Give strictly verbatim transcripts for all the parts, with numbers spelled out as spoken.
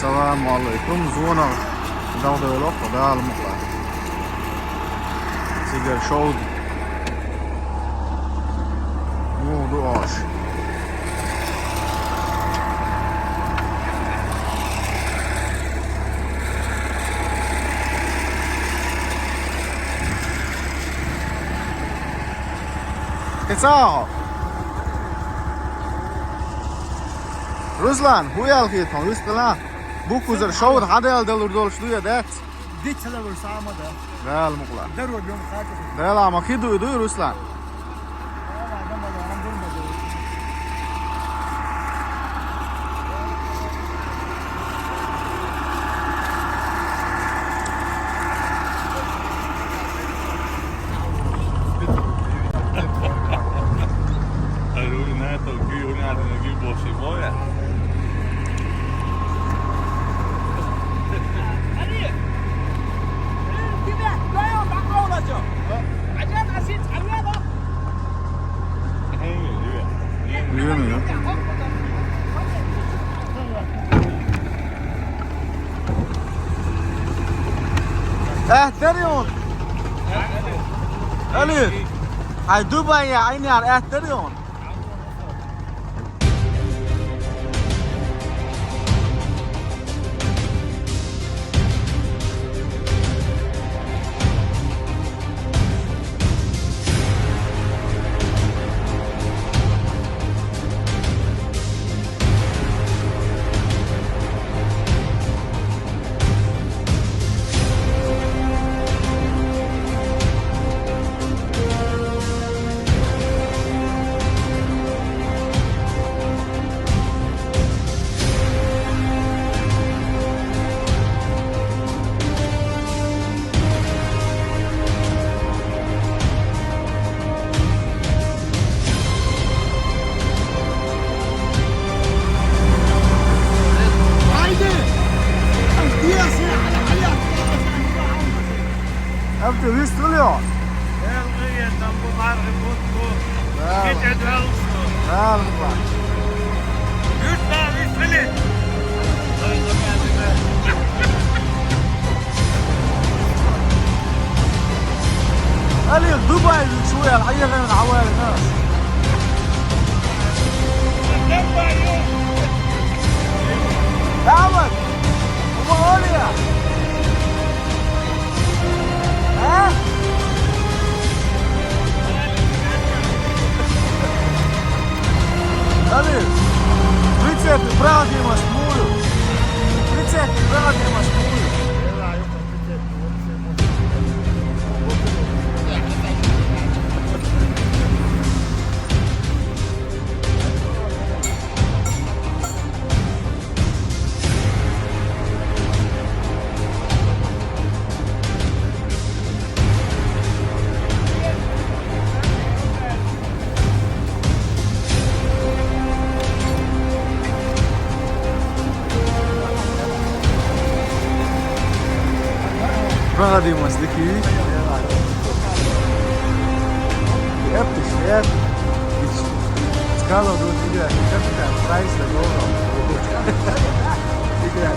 Салам алейкум. Зона дагъдавелла, Дала мукъла. Цигара шовда. Мугъ ду ош. Кецао. Руслан, хӀу ял хетон, Руслан? Букузар шовда хьадаьлла далур долуш ду я дац? Дицалавар сама да. Дала мукъла. Дарур дум хатир. Дала ма хи дуй дуй, Руслан. Дала, дама да, андур ма да. Ай, уй, на это, уй, уй, надо, уй, больше боя. Yürüyemiyor. Ehteri on. Elif. Ay, Dubai ya, aynı yer, ehteri on. Abdü, wie ist Julio? Bravo. Bravo. Elif, Dubai, şu yer, hayır, hayır, hava, hayır. Damat. Ama oluyor. Ha? Elif, pricep, bravo, Dimas, muju. Pricep, bravo, Dimas, muju. Bravo, Dimas, dikkat. Hep de şey, hep. Skala do igra, kako je, Price da dobro. Igra,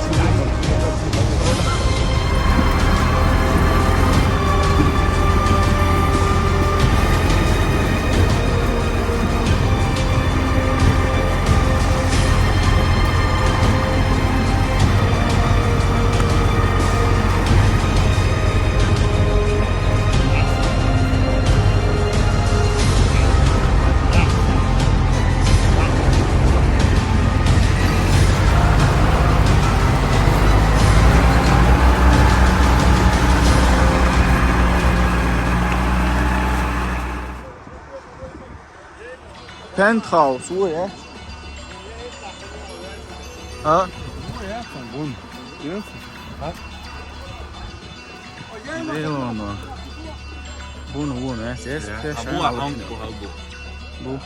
Penthouse, wo, ja? Ha? Bun. Belo, no. Bun, bun, es, es, es, bu ahanku habu. Bu.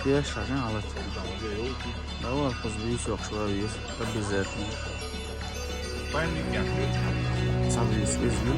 Пешхьажа гьалат. Давай, хоза виз йокъуш вар виз. Обязательно. Сабрис виз ю.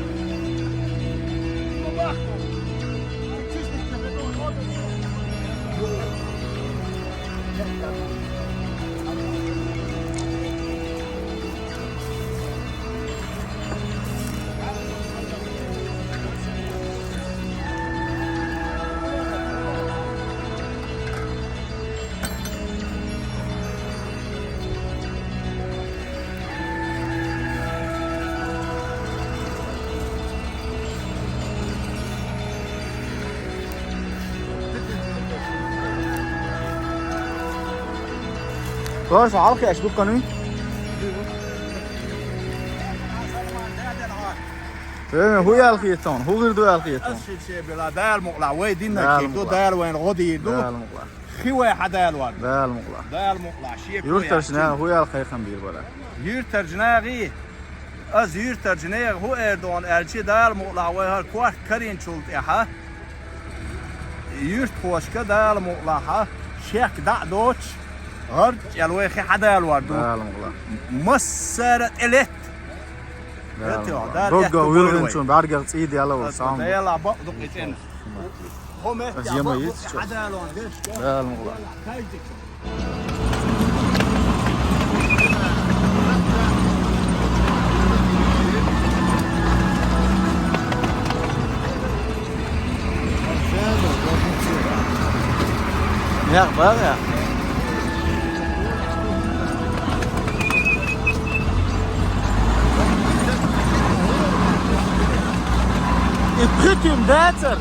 Лоша хьалха еш дуккханий? Э, хӀун ял хетон, хӀун гӀир ду ял хетон? Ас ши ши била, Дала мукълахь, вай динна Дала кхийду, мукълахь. Дала вайна гӀо дийр ду. Дала мукълахь. Хи вай хьа Дала вар. Дала мукълахь. Дала мукълахь, ши Юртарчу наха хӀун ял кхайкхам бийр бара? Юртарчу нахи, аз юртарчу нехан хӀу эр дона аьлчи, Дала мукълахь вай хӀара корта карийначул тӀаьхьа, юьртахошка Дала мукълахь, шек дӀа а доцуш, гӀард кӀел вай хи хьа Дала вар ду. Дала мукълахь. Массара а тӀелетта. Дала мукълахь. Дала Доггах вилгӀинчун бӀаьргах цӀий дела ву сам. Дала бакъ ду кхи цӀена. Зема йиц чу. Дала мукълахь. Яхь, бара яхь. И пхи туьма дацара.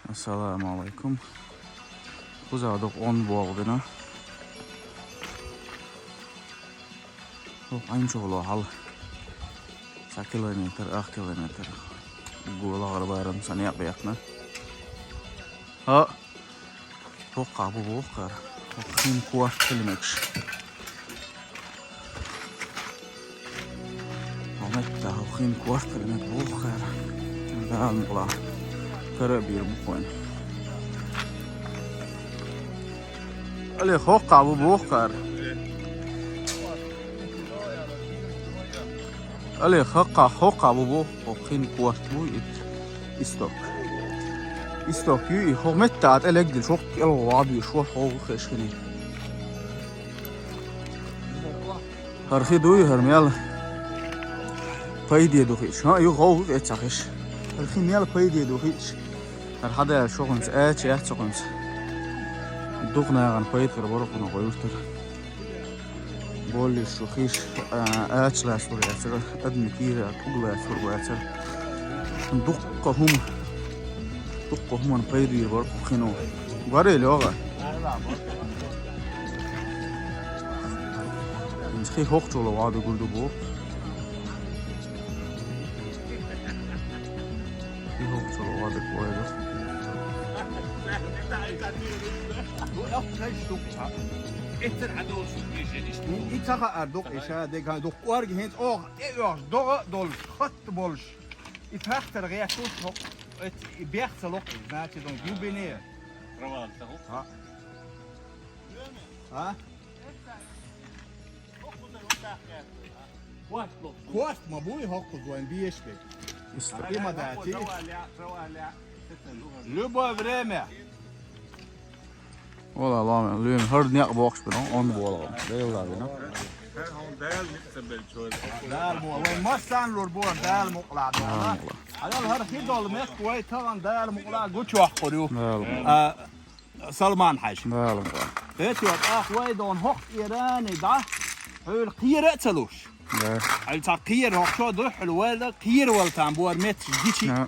Ассаламу алайкум. Кхуза дукха онда болх бина. ХӀокху Ӏин чухула хьала цхьа километр, ах километр. Гула гӀарабаран сан некъ бехна. ХӀа, хӀокхахь бу боху кхара. ХӀокху хин корта хила мегаш. Хьо метта хӀокху хин корта хила мега боху кхара. Дала мукълахь. Кара а бийр бу кхойна. Али хӀокхахь бу боху кхара. Али хӀокхахь, хӀокхахь бу боху, хӀокху хин корта бу и. Исток. Исток ю и, хӀокху метта а тӀе легдина, хӀокху кӀел гӀо а буьйш, хӀокху хеш хинийта. ХӀара хи дуй, хӀара мел пайде ду хиъча. ХӀан, ю гӀовгӀа эцахь хиш. ХӀара хи мел пайде ду хиъча. ХӀара хьадаьлла шо хӀинца аьча яц хӀинца. Дукха нахана пайда хир бара хӀуна гӀо юртара. Боллиш шу хиш, а, аьча лаьцна лур яцара, адамийн кийра куг лаьцна лур бацара. Дуккха хӀума, дуккха хӀуманна пайда бийр бара кху хино. Барел йогӀа. Хи хӀокхучула ваду гурду бу. Хи хӀокхучула ваду ваду. Бу охкаш дук. Эцер хьадолуш иштта. И ца хаар дукха иша, деган дукха кӀорга хӀинца оха тӀеоьхуш, догӀа а долуш, хатта болуш. И трактор гӀертуш, хӀо-, эц-, и бех ца локху, значит, он глубине. Провал ца хӀо? Хьа. А? Корт ма буй хӀокхуза вайн беш бе. Иштта. И ма дац и. Любое время. Вала ломе, луьйна хӀара некъ бохуш бина, онда болу. Дела бина. Дала мо, вай массан лур бора Дала мукъла Дала. Дала мукъла. Хьалал хӀара хи долу меттиг вай тахана Дала мукъла гучохкур ю. Дала мукъла. А, Салман хьаьжа. Дала мукъла. Эти вот ах вай дон хӀокх ирани да. Хьуьлу кхера а ца луш. Да. Хьуьлу цхьа кхера хӀокх чо дуьхьал вайла кхера вал там бор меттиг гичи. Да.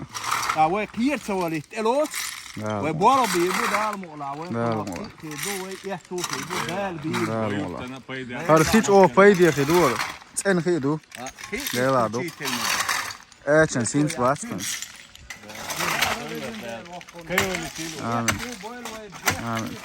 А вай кхера ца валит тӀелоц. Да. Вай бола бийр бу Дала мукъла. Вай Дала мукъла. Хи ду, вай этту хи ду, Дала бийр. Дала мукъла. ХӀара хи чӀогӀа пайде хи ду вара. ЦӀена хи ду. А, хи Дела ду. Исключительно. Эчан синц вац хӀинца. Амин. Амин.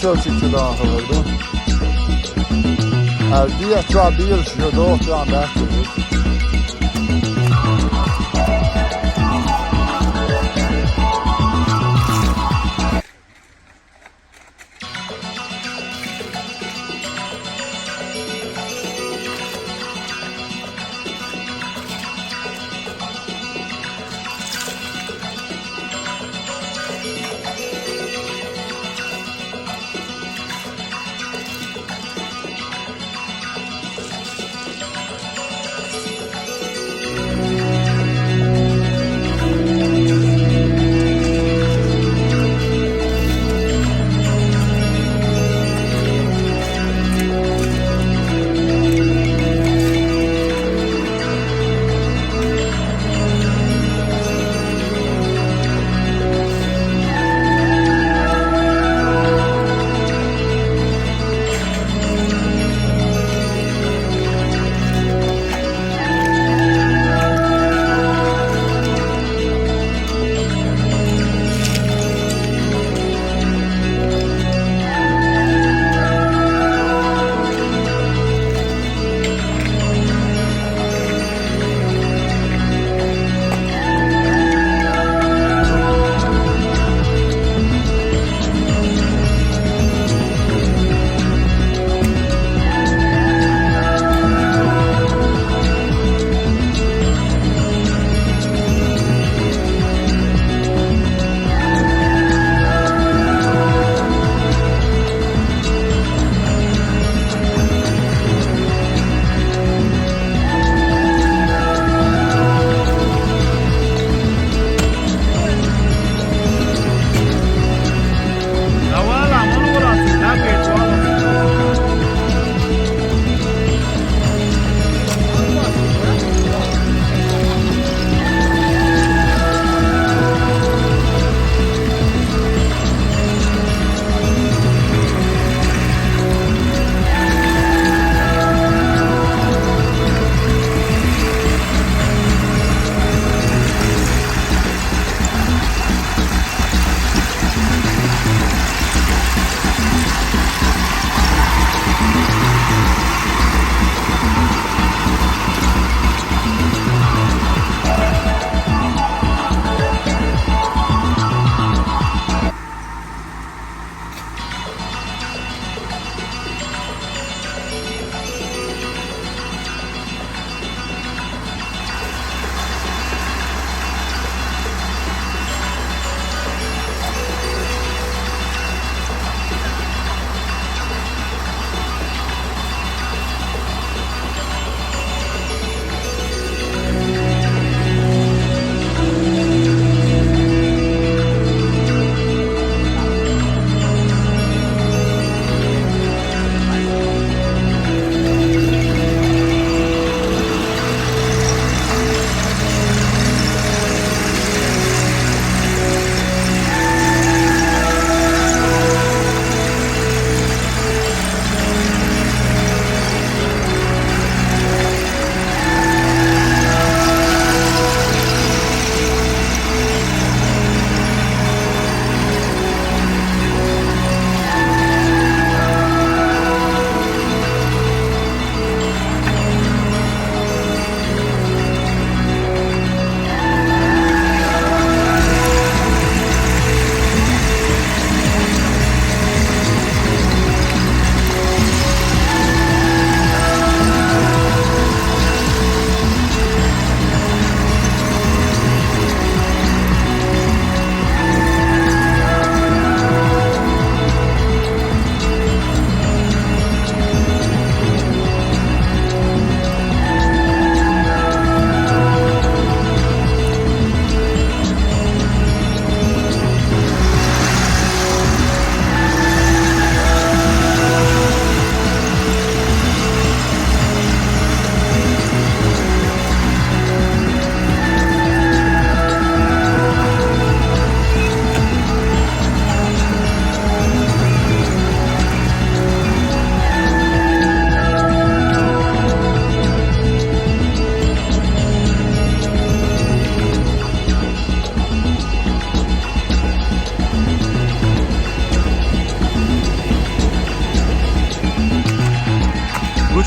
Yol çıktı daha hızlı. Erdi ya, çuha bir yıl şu doğru an dertleri.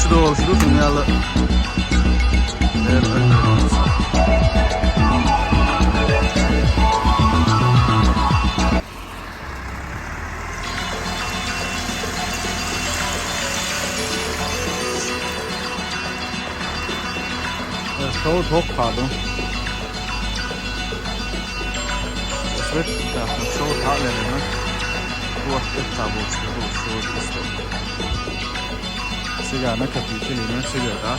Şu da olsun, şunu yalı. Şov çok pardon. Şov tatlı. Bu vakit tabu işte, bu şov işte. Sigara na kapitali na sigara.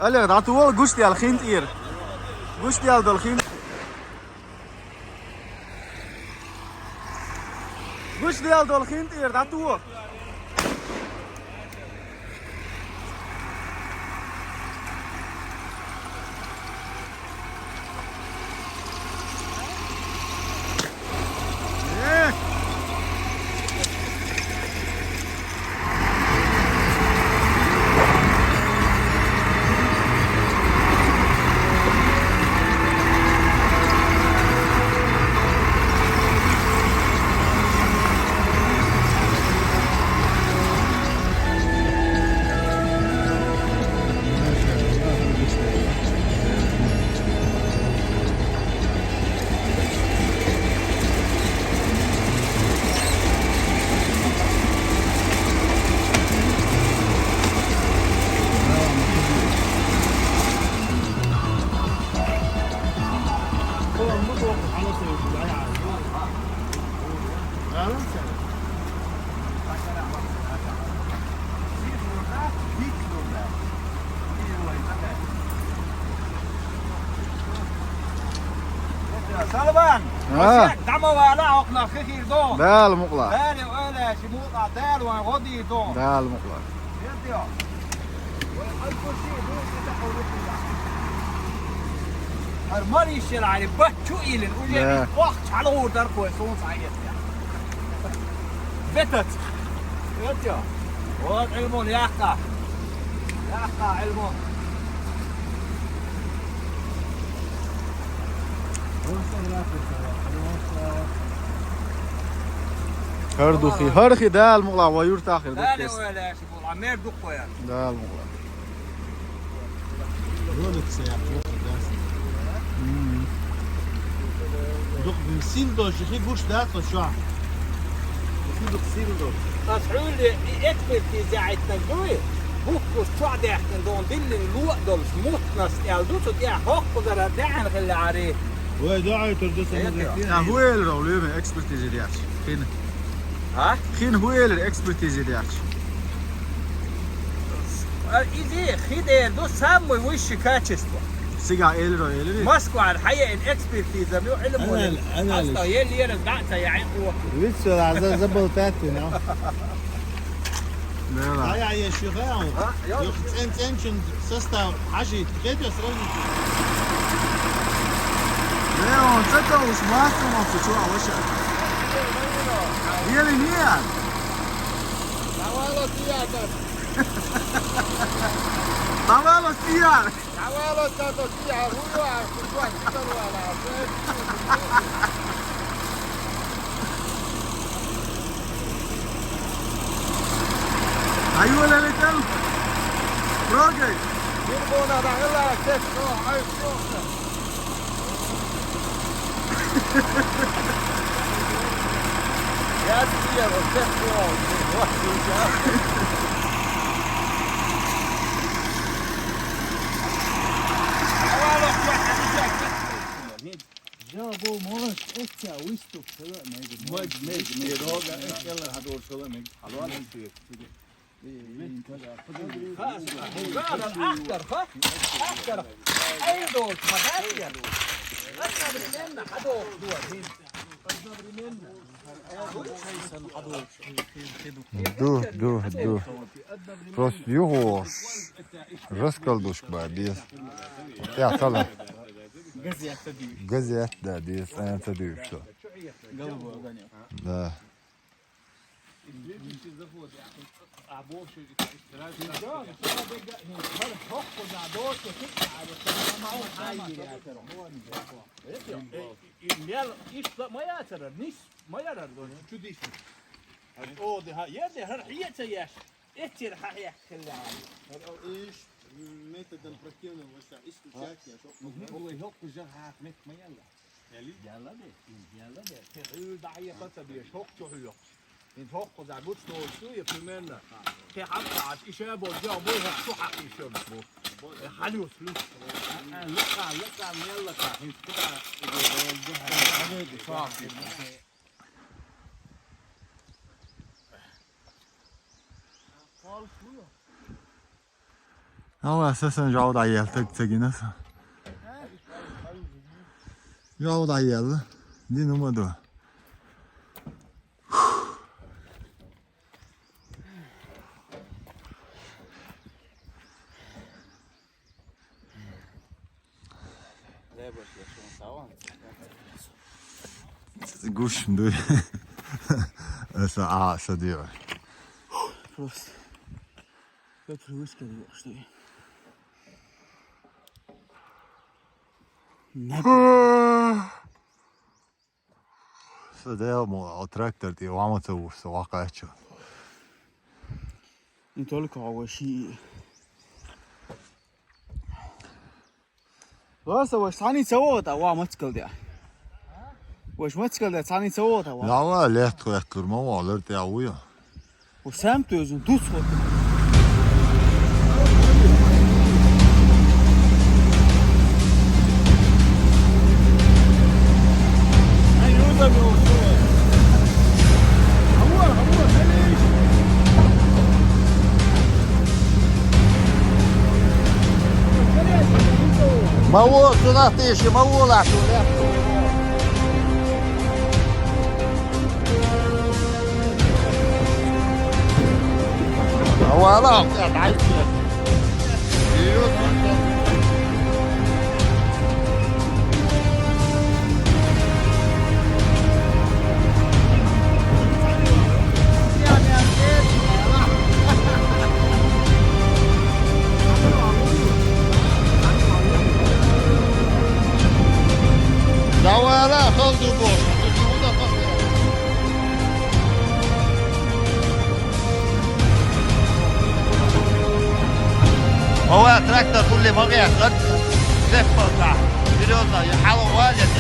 Алло, дӀатугӀал гуш дел хин тӀера. Гуш дел дол хин. Гуш дел дол хин тӀера, дӀатугӀа. Салбан! А? Дама вала окна хихир до. Дал мукла. Дали ола ши мукла, дал ван годи до. Дал мукла. Армари шелари бачу илин уже. Да. Бит кох чалгур дар кой сон сайет. Бетат. Бетё. Вот علمون يا أخا. يا أخا علمون. ХӀара духи, хӀара хи дала мукъла ва юртахир. Дала духкес. Вала ши була, мер дуккояр. Дала мукъла. Ролик се я просто дас. Мгм. Дук сил доши, хи гуш дас, шо. Хи дук сил доши. Тас хьули и экспертиза айтна дуй. Бухкус чоа дехтин дон диллин луа долш мутнас ял ду, цу тя хохку дара дян хилари. Ой, да, ай, тур дус. Ай, ай. Ха, хӀу элира, луьйма экспертиза деш. Хин. А? Хин хӀу элира экспертиза деш. А, изи, хи дер ду самый высший качество. Сига элира, элира. Москва хьая ин экспертиза, ю, илму. Анал-, анализ. Аста ел ерас даца я ин ку. Вицу, а, за-, заболтать, ну. Дела. Ай, ай, ай, ши хай, а? А, я. Юх цен-, ценчун состав, хажи, хетё сразу. Не, он цепел уж маслом, он цепел, а вообще. Еле нет. Давай, вот я так. Давай, вот я. Давай, вот я так. Ayuh, Lelitang. Roger. Ца выступ, хила мега. Мега, мега, мега. Рога, э, хила хадор, хила мега. Хала мега. Ахтар, ха? Ахтар. Ай, дочь, мадам. Одновременно хадор, дуа, блин. Одновременно. Ду, ду, ду. Просто югош. Расколдушка ба, без. Я, сала. Газета, да, без, а, это дышь, что. Голубой огонёк. Да. И следующий заход, я тут, а больше и так, и сразу. Да, да, да, да, ну, хоккуза, дочь, ты, а, вот, мама, мама, мама, мама. Э, э, и мел, и что, моя цара, нис, моя рар, дочь, чудись. О, да, я, да, хар, я, цаяш. Эцир хьахьеххилла. Иш методом противного вождя исключать я, чтоб... Ну, хӀу хӀокху жагӀа хьахмет ма ялла. Ялла де, ялла де. Те хӀу дӀахьехха ца беш, хӀокху чу хьоьхуш. ХӀинца хӀокхуза гуч долчу я примерно. Те хьакъ аш иша бо жа бо хӀокху хьакъ иша бо. Э, хьалюс, люс. А, а, лака, лака, меллака, хӀинца куда? Ава, сасан жавда ел, так цагина са. Жавда ел. Дин умаду. Гуш ду. Эса а садио. Просто. Как привычка, что ли? Са дел мо, а трактор тӀе вама ца вуш, са вакъача. Не только овощи. Васа ваш цхьаьний ца вогӀу тӀа, ва мацкал де. Ваш мацкал де цхьаьний ца вогӀу тӀа, ва. Лава лехт хвехтлур ма вогӀу, лар тӀе а вуя. Ва сам тозун, туц хот. Ма вон, цунах теши, ма вон лахь, цу лаьтта. Ава, ала, дай. Давай, ала, халду бо. Ава трактор хулле ма гӀертар. Серьёзно, я хьала валет.